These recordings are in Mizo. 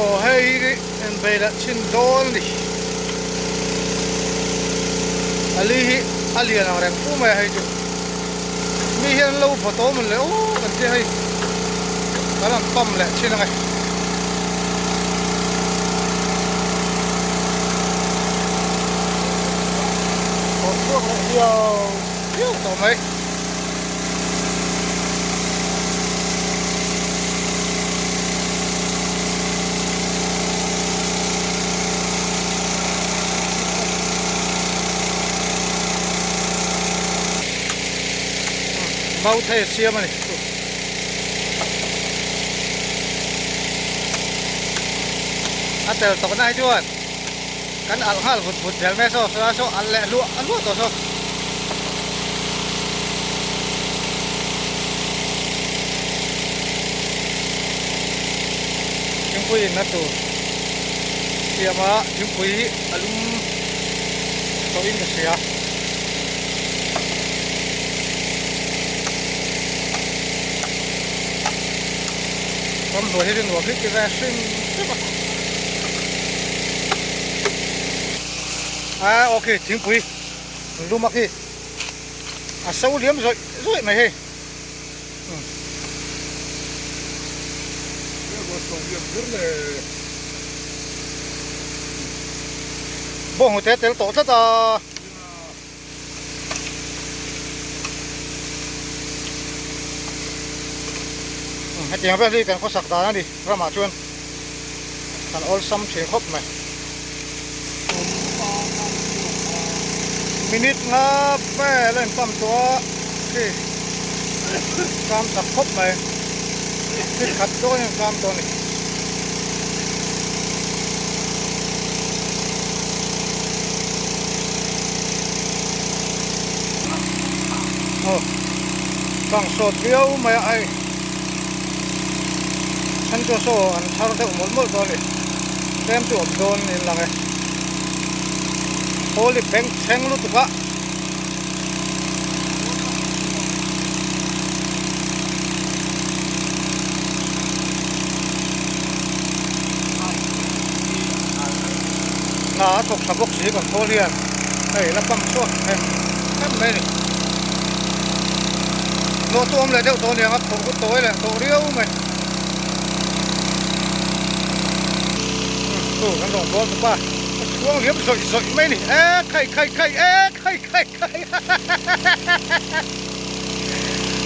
Aw hei hi en bei leh chhin dawn a ni. A li hi a lian ang reng fu mai a hei chu. Mi hian an lo vaw tawh mawn le aw kan tia hei kan rawn pump leh chhin ang e. Thaw chhuak leh hiau hiau tawh mai. Mau thei a siam a ni a tel tawkna hi chuan kan alh nghal vut vut zel mai a saw saw saw alh leh hluah hluah tawh saw. Thingpui in na tur siam a thingpui hi a lum tawh in ka hria. Ramhnuai hi chu nuam hlek ti ve hrim hrim a. A ok thingpui lum a khi a so liam zawih zawih mai hei. Bawnghnute a tel tawh tlat a. Hetiang vel hi kan khawsak dan a ni ramah chuan kan awlsam thin khawp mai. Minute nga vel a inpump tawh a khi kam chak khawp mai thil khat dawn in kam tawh a ni. Aw kang sawt viau mai a hei then chu saw an thar deuh mawlh mawlh dawn a ni tlem chu awm dawn niin lang e holy bank thleng lutuk a. Hna a thawk tha bawk si kan thawl hian hei la pump chhuak hem hem mai a ni. Hnawh chu awm leh deuh tawh aniang a khawh chu tawi leh tawh riau mai. Chu kan rawn bawl tawp a, a chhuang liam zawih zawih mai a ni. E khai khai khai e khai khai khai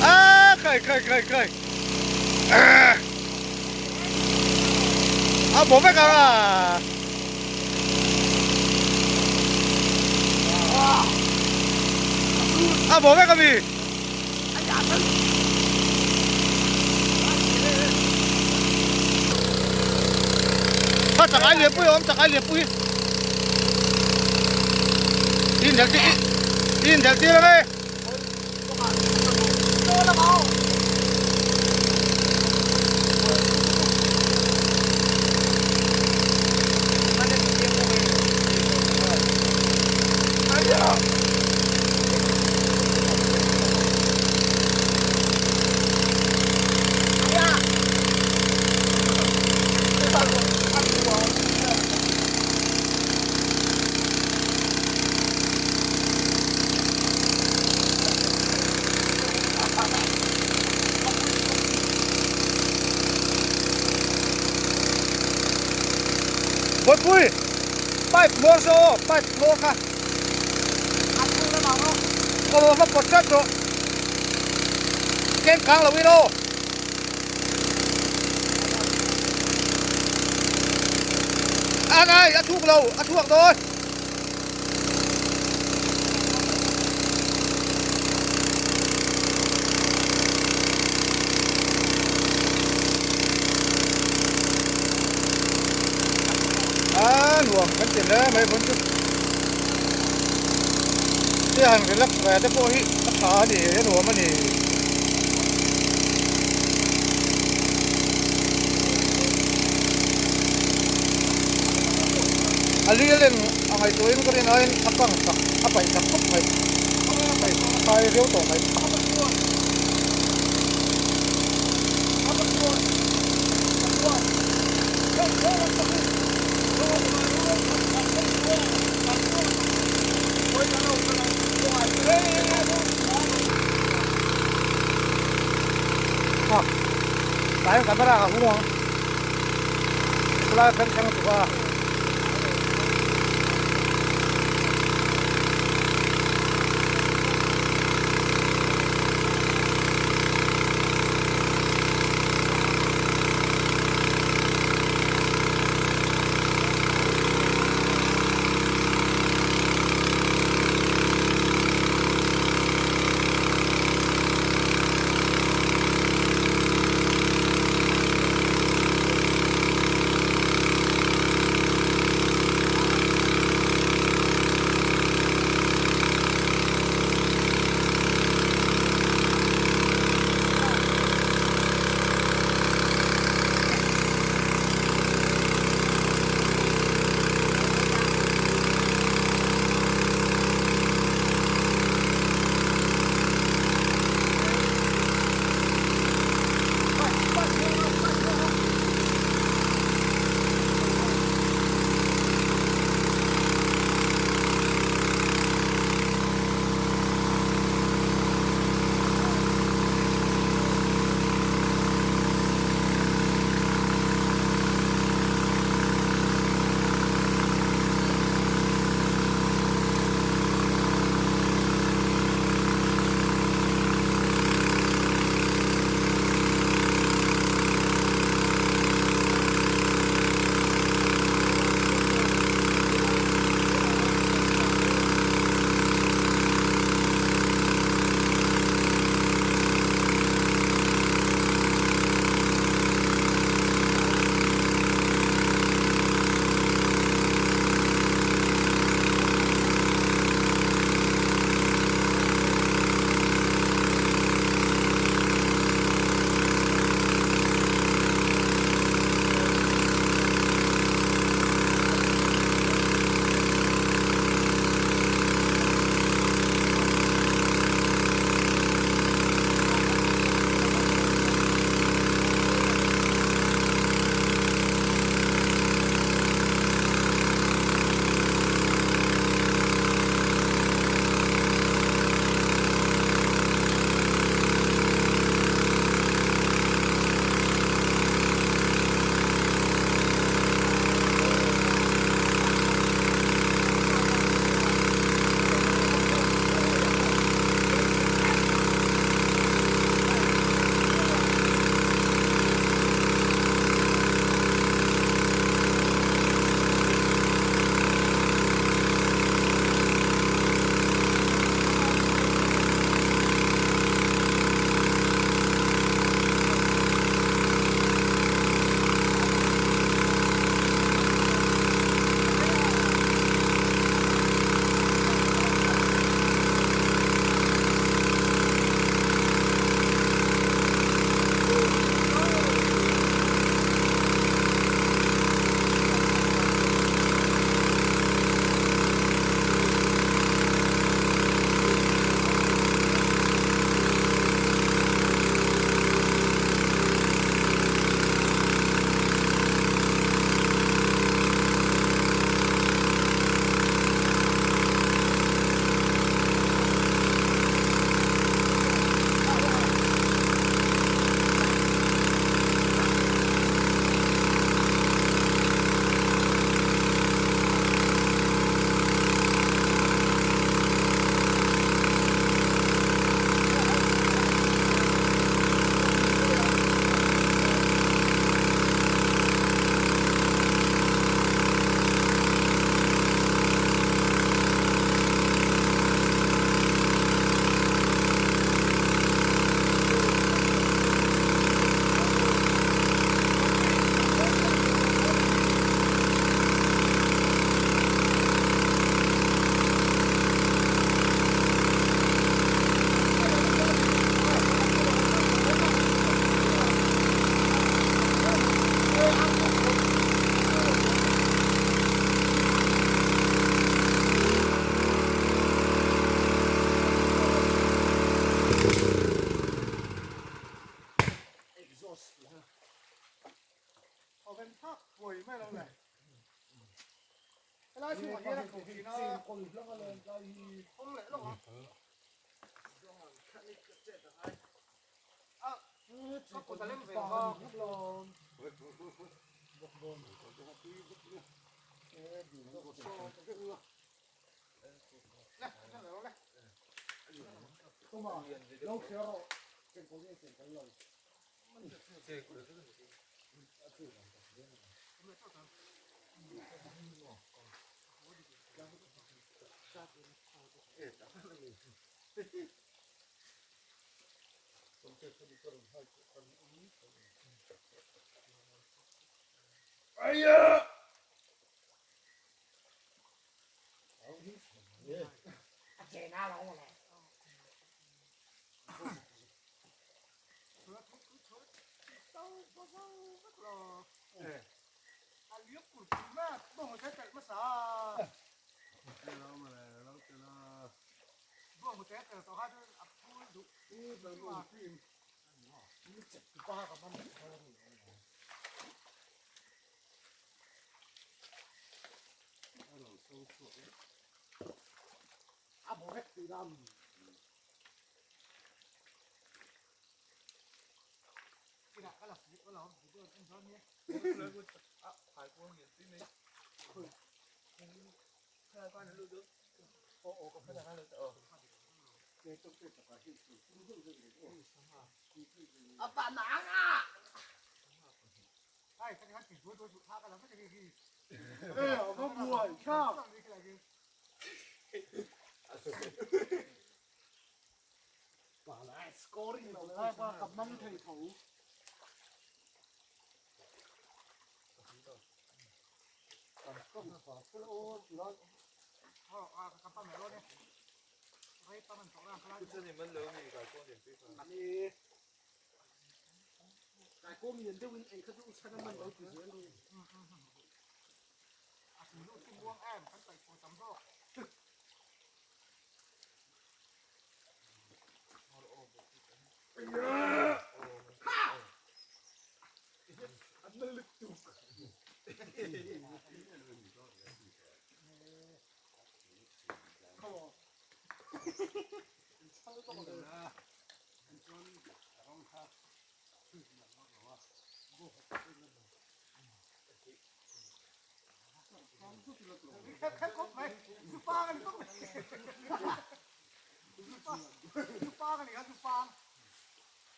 a khai khai khai khai a bo vek ang a. A bo vek ami. Kha chak ai lianpui a awm chak ai lianpui hi in delh in delh tir ang e. Bawihpui pipe hmawr saw aw pipe hmawr kha aw va pawt chat rawh keng kang lo in aw. A ngai a thuk lo a chhuak dawn. A nuam kan ti hle mai vawn chu te han relax ve te pawh hi a tha a ni a nuam a ni. A lil en A ngaihtuahin ka rin aiin a kang chak a paih chak khawp mai a paih kai riau tawh mai. Camera ka hung ang. Khulai beng thleng tuk a. Helai chhungah hian a kho thin a, awm leh lawk ang. Ka kut a lem ve vang.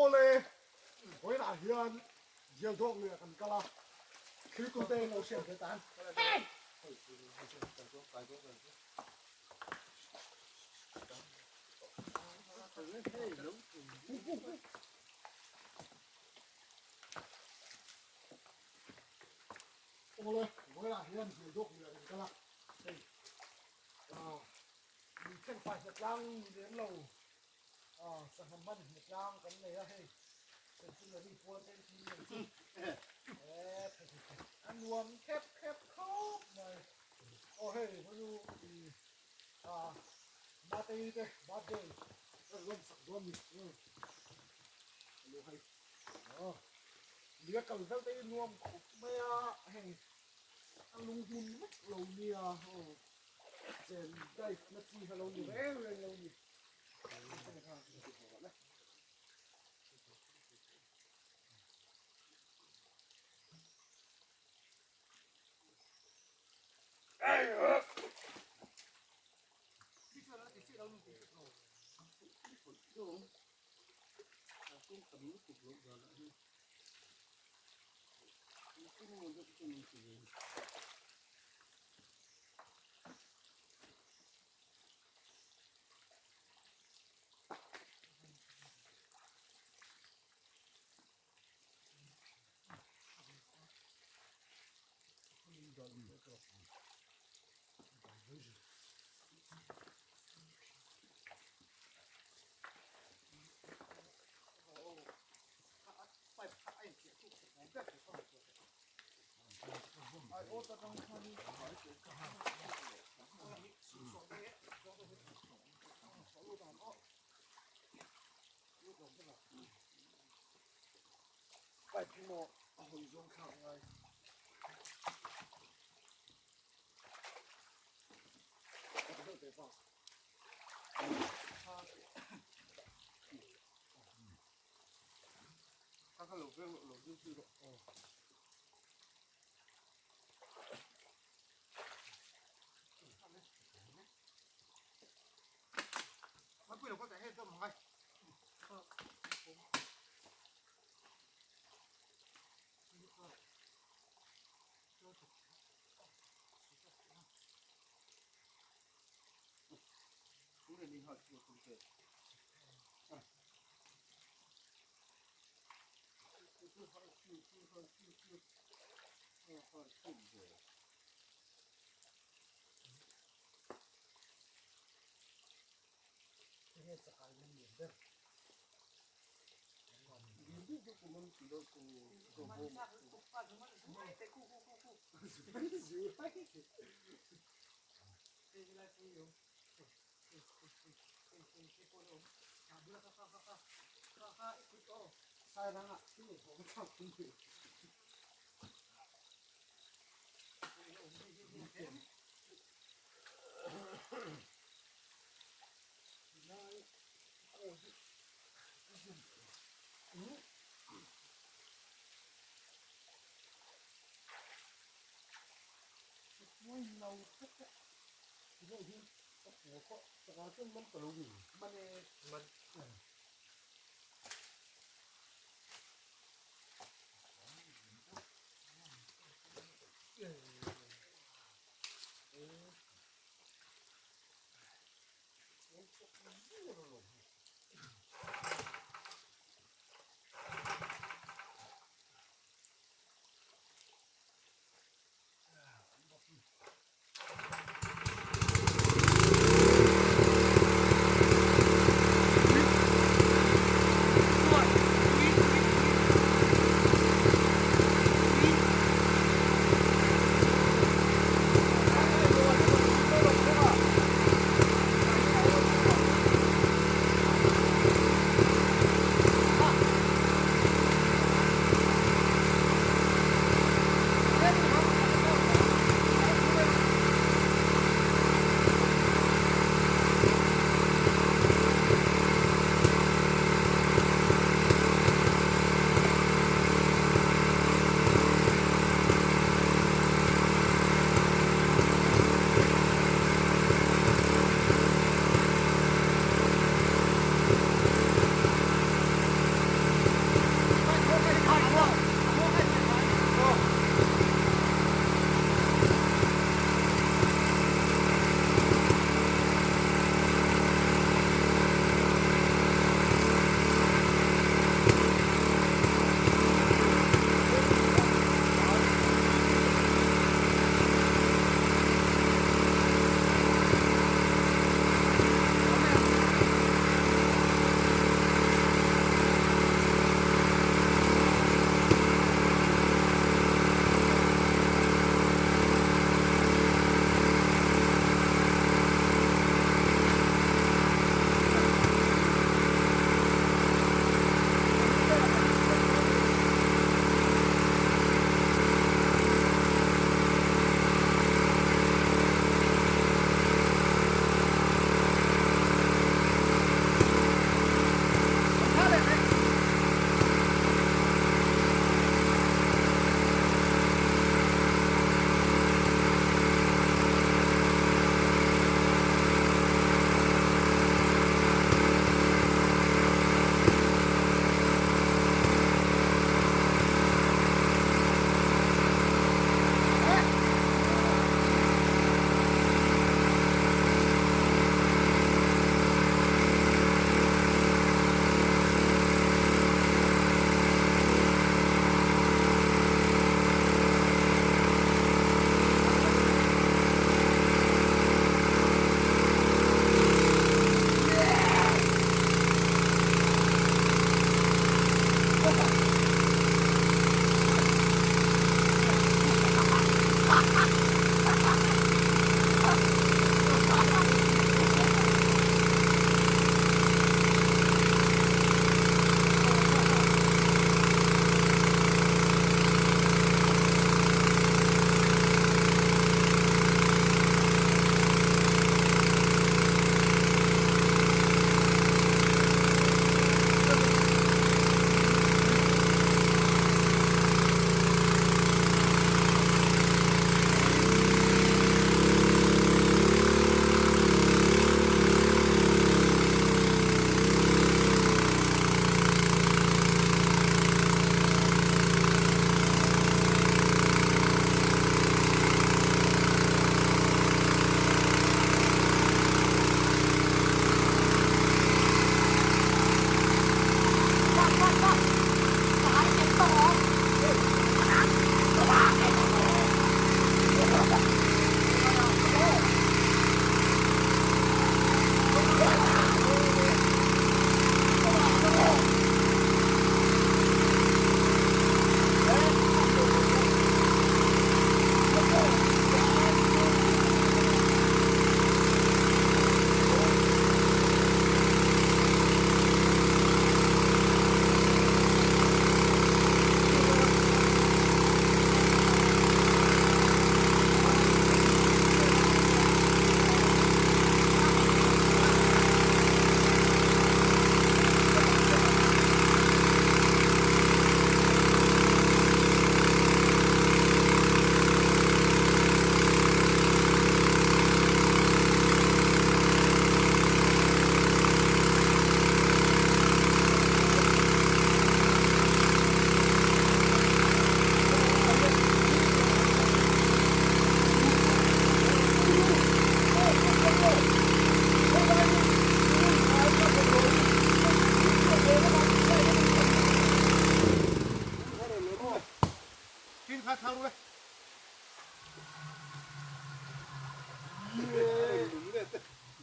Awle, vawiinah hian Dial dawk lui ah kan kal a, thil tute in lo hriat ve tan. Awle, vawiinah hian Dial dawk lui ah kan kal a, hei lui thlengfai hnatlang lem lo sangha hman hnatlang kan nei a hei centenary pual te an tih mai chu a nuam khep khep khawp mai aw hei honu Matei te birthday a rawn sak dawn ni alo hei nia kal vel te hi nuam khawp mai a hei a lunghmun vek lo nia aw chen dive na chi kha lo ni reng reng lo ni. tam lutuk loh danah hian engtin emaw deuh chuan an ti ve a ni.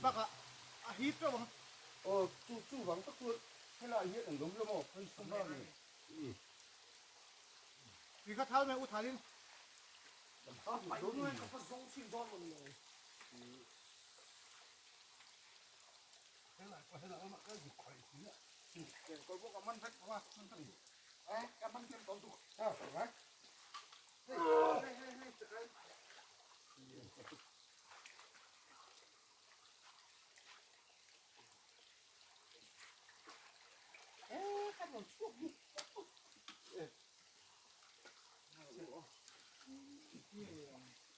Bakah a hit reuh ang. Aw chu chu vang tak chu helaiah hian an lawm emaw hei sangha ni. Tui kha thal mai u thalin.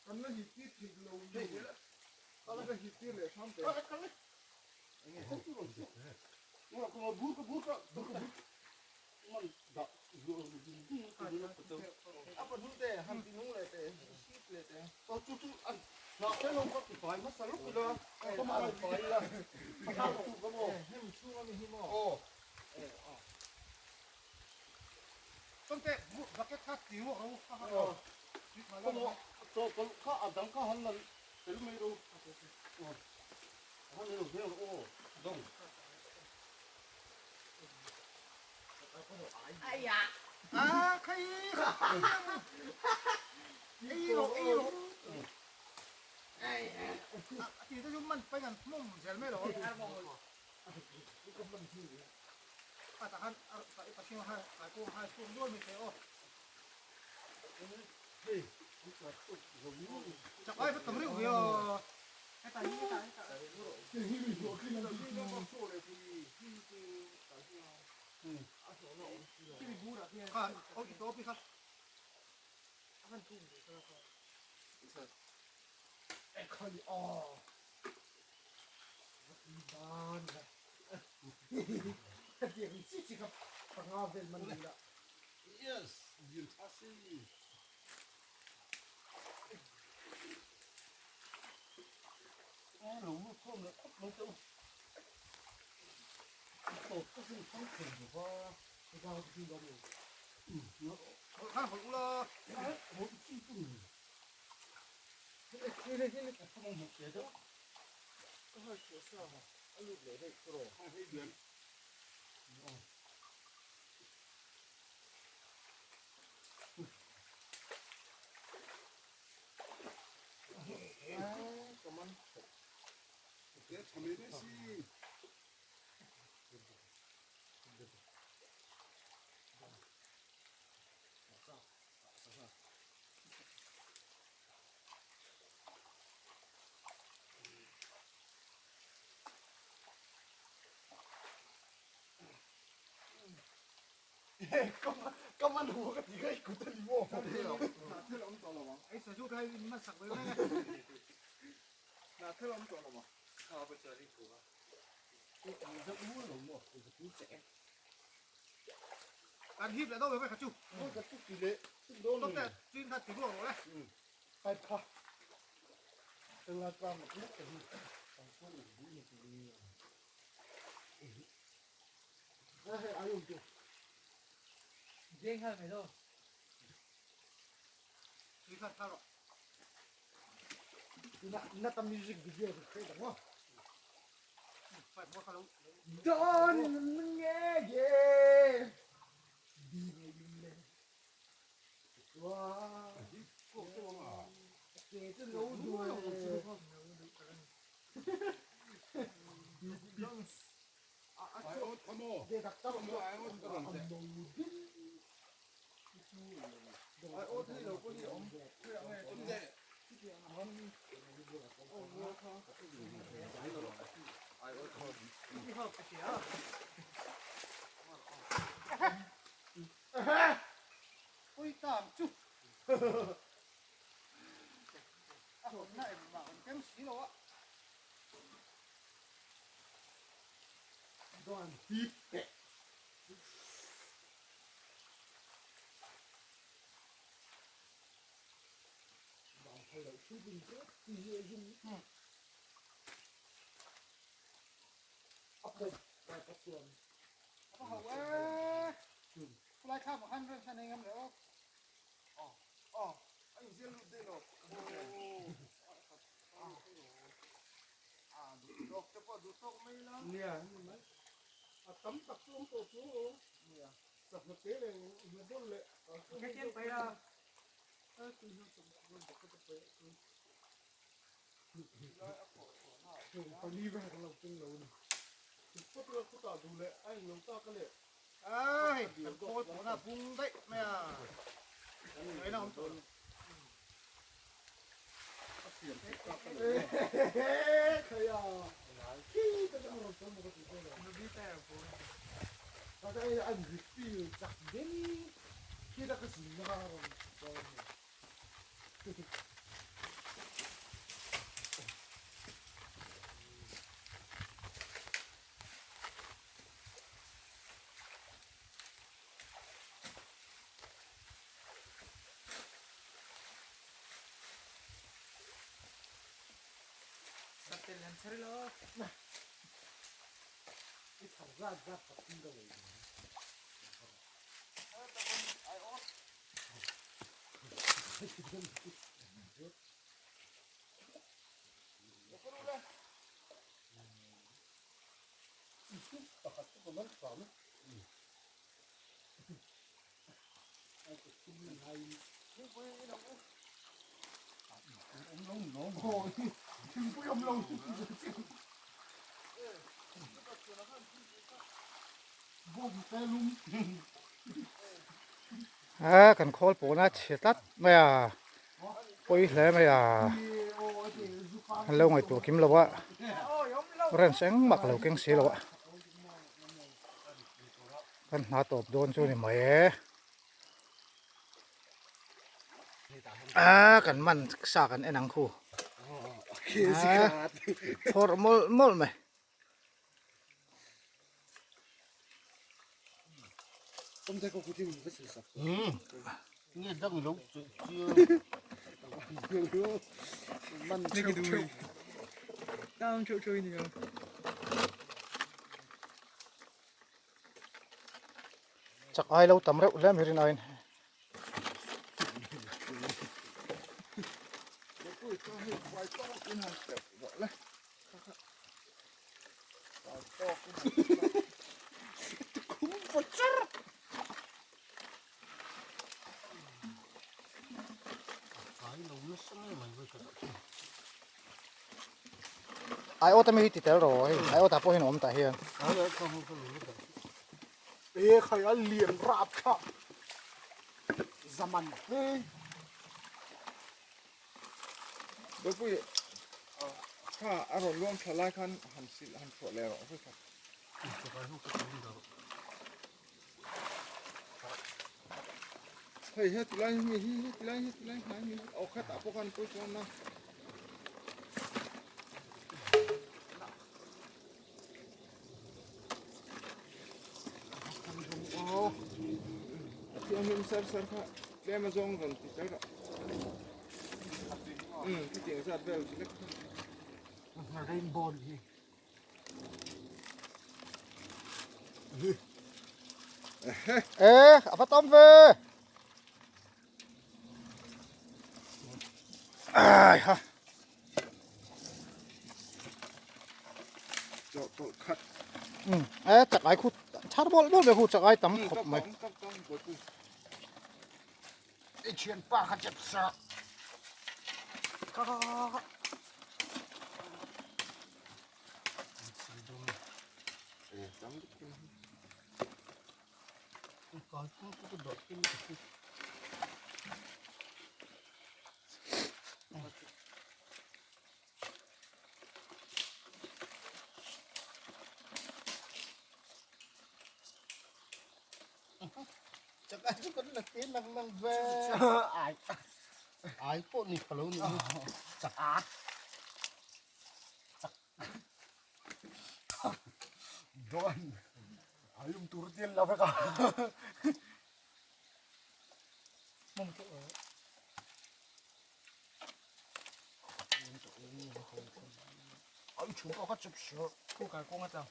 Kan la hit tir thei lo ni. Kan la hit tir leh hram teh. Chawngte bucket kha ti ruak ro kha a khai ei ro ei ro a ti te chu man pai kan mum zel mai lo a tah khan pathian kha kai pawh kha chhuak nual mai thei aw chak ai va tam reuh ve aw heta hi heta heta kha aw i tawp i kha Yes, lian tha si. Lo lu khawm leh khawp mai teh u. Tawp ka hring thang thei lo va. Khan hawlh ula. Hawlh chi chu ni. Ei sazu kha in man sak ve mai a. Kan hip leh deuh ve mai kha chu. Tawp te chin kha ti ruak rawh le. Tui kha thar rawh. Phải mua kha lo. Ui tam chu. A hawn na em mah an keng si lo a. A va hau e. Khulai thlam ah khan rem khan ei ngam leh aw. pawh duh tawk mai ila. Nia ni mai. A tam tak chu awm tawh chu aw. Nia. Sangha te leh hna dawn leh. Khatin pai a. Pali vel kan lo keng lo a ni. Phawt ila khutah duh leh a englo tak a leh. Ai kan khawl pawhna bung daih mai a. Ngaihna awm tawh lo. A kan khawl pawhna chhe tlat mai a pawi hle mai a an lo ngaihtuah kim lo a wrench engmah ka lo keng si lo a kan hna tawp dawn chu a ni mai e. A kan man sa kan en ang khu a phawrh mawlh mawlh mai. Chak ai lo tam reuh hle mai rin aiin. Ai awt ami hi ti tel rawh hei ai awt ah pawh hian a awm tah hian. E khai a lian rap tha zaman he. Bawihpui kha a rawn luang tha lai khan han sil han chhuah leh rawh vek a. Hei heti lai hi hi heti lai heti lai hnai hi aw khatah pawh khan pawi chuan na. Thianghlim sar sar kha tlem a zawng rawn ti tel rawh. Umm khitiang zat vel lek kha. Rainbow hi. E a va tam ve. Ai ha. E chak ai khu char bol bol ve khu chak ai tam khawp mai. I thian pa kha chep sa. Ka ka ka ka. Chak ai chu kan la te lang lang ve. Ai. Ai pawh ni pha lo ni. Chak a. Chak. Don. Ai um tur tial la vek a. Ai chung pawh kha chep sir. Khu kai kawng atang.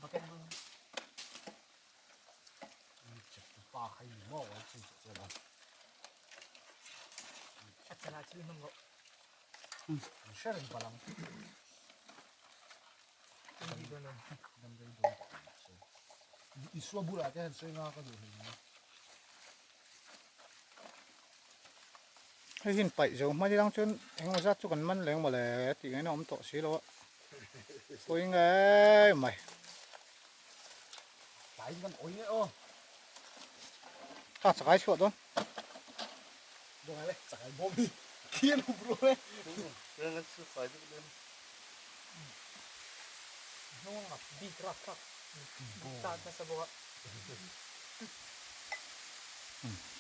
Bucket bung. Chep tu pa khai ni maw ai chu che la. A chala chil hnung rawh. Sharing palang. Isua bulah te han sawi nga ka duh hle mai. Hei hi paih zo hman ilang chuan engemaw zat chu kan man leng mawle tih ngaihna a awm tawh si lo a, pawi ngei mai. Tlaiin kan awi ngei aw. Kha chakai chhuah dawn. Dawngai le chakai bawm hi khi an hup rual e. Reng an chu fai deuh dawn. Hnung a bik rap thlak tan nasa bawk a.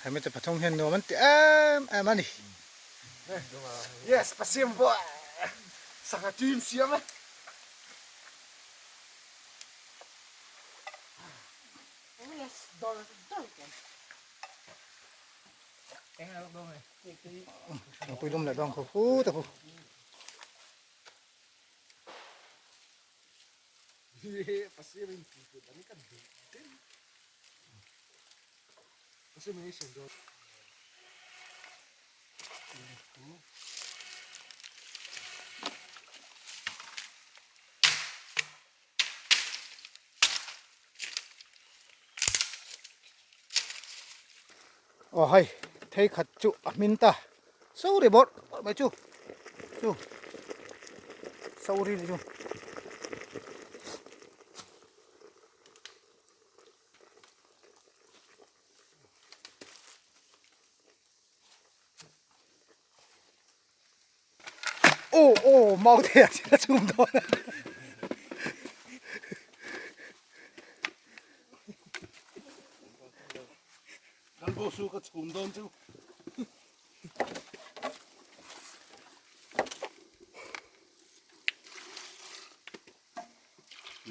Hemi te pathum hian nuam an ti em em a ni. Yes, Pasiam pawh sangha team siam e. Pui lum leh dawn khaw hu ta khu. Aw hei thei khat chu a hmin ta so ri bawrh bawrh mai chu chu so ri ni chu. Aw aw mau te a thil a chhum dawn a. Kan bo su ka chhum dawn chu.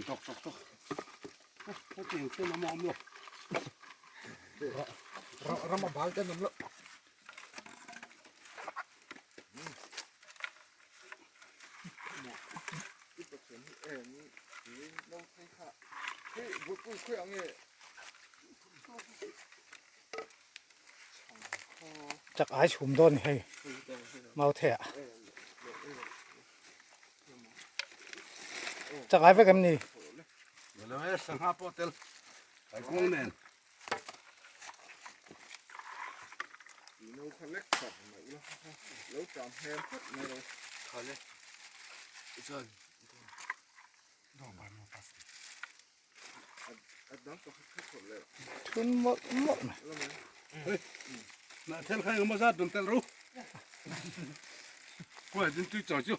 Tok tok tok. Ka tiang chen am awm lo. Rama bal ten awm lo. Chak ai chhum dawn ni hei mau the ah chak ai vek em ni Sangha pawh tel ai kawng nen. No kha lek tak mai ula lo tam hmel phawt mai lo Tha le. Chuan a dang pakhat kha khawrh leh thun mawlh mawlh mai Hei na thel kha engemaw zat rawn tel ro. Khuai din tui chaw chu.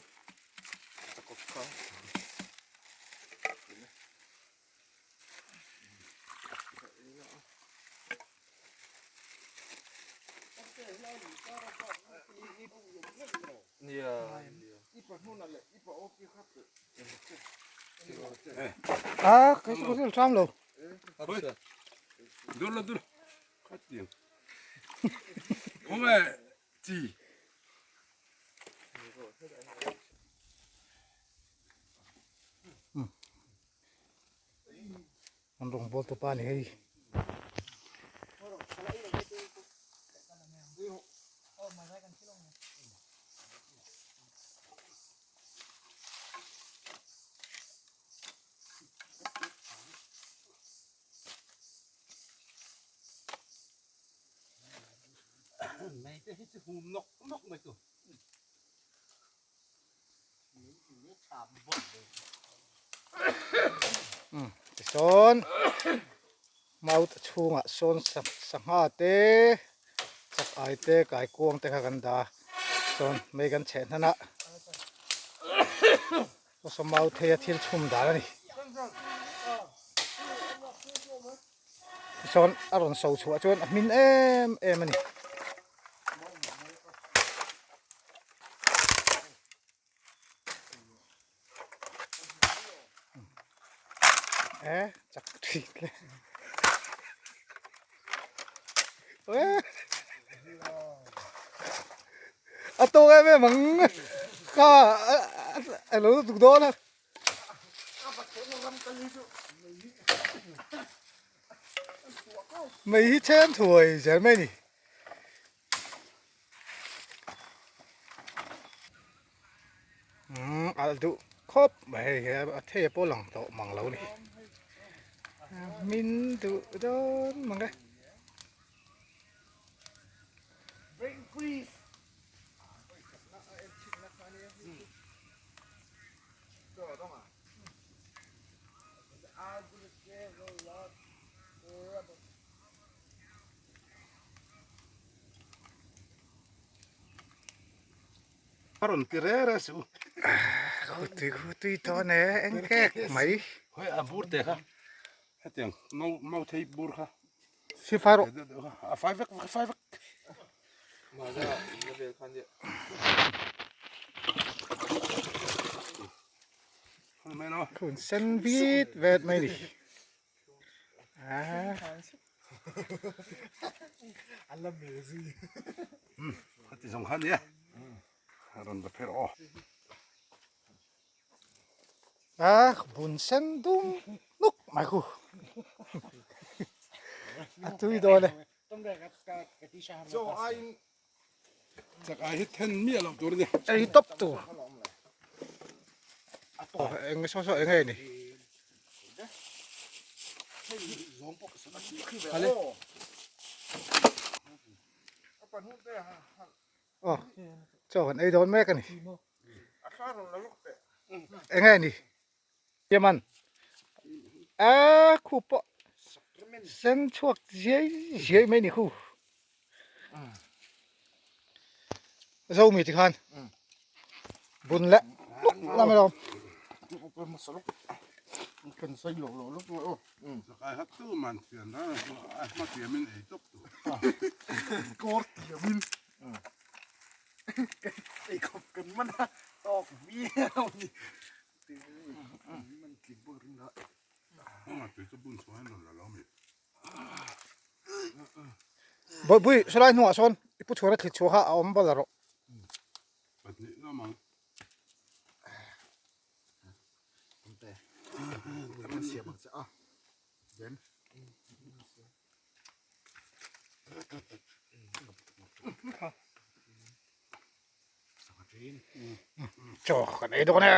A cái số cái tram lo Dur lo dur. Khat tiang. Ome chi. An rawng bawl tu pa ni hei. Mei te hi chu hum nawk nawk mai tu. Tichuan mau te chhungah sawn sangha te chak ai te kaikuang te kha kan dah a chuan mei kan chheh hnan a saw mau thei a thil chhum dan a ni tichuan a rawn so chhuah chuan a hmin em em a ni. E chak thin le a to em em ang kha a lo tuk dawn a mei hi chen thuai zel mai ni. Umm alh duh khawp mai hei hi a thei pawh lang tawh mang lo a ni hmin duh dawn mang e. A rawn ti re re suh. Khutui khutui dawn e eng kek mai. Hei a bur te kha hetiang mau mau thei bur kha. Si fai rawh. A fai vek a fai vek. Khun sen vit vet mai ni. Heti zawng kha nia a rawn la pher aw. A bun sen dum nuk mai khu a tui dawn e. Chak ai hi then miah loh tur a ni. Ei tawp tur. Eng saw saw eng nge ni. Aw chaw kan ei dawn mek a ni. Eng nge ni. Yaman a khu pawh sen chhuak ziai ziai mai ni khu zomi ti khan bun leh luk lam alo Bawihpui sawlai hnungah sawn i pu chhuan a thli chhuah kha a awm bal rawh. Chaw kan ei dawn e.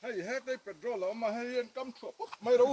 Hei hetlai petrol a awm a hei hian kam chhuah pawp mai ro.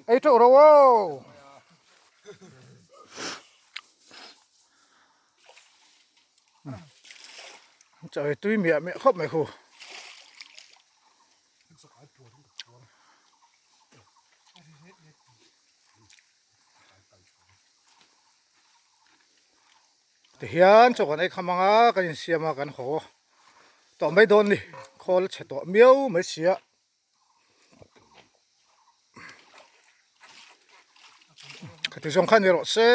Ei teuh ro aw. Chawi tui miah miah khawp mai khu. Tihian chaw kan ei kham anga kan insiam a kan haw tawh mai dawn ni khawl chhe tawh miau mai sia. Khati zawng kha ni rawh se.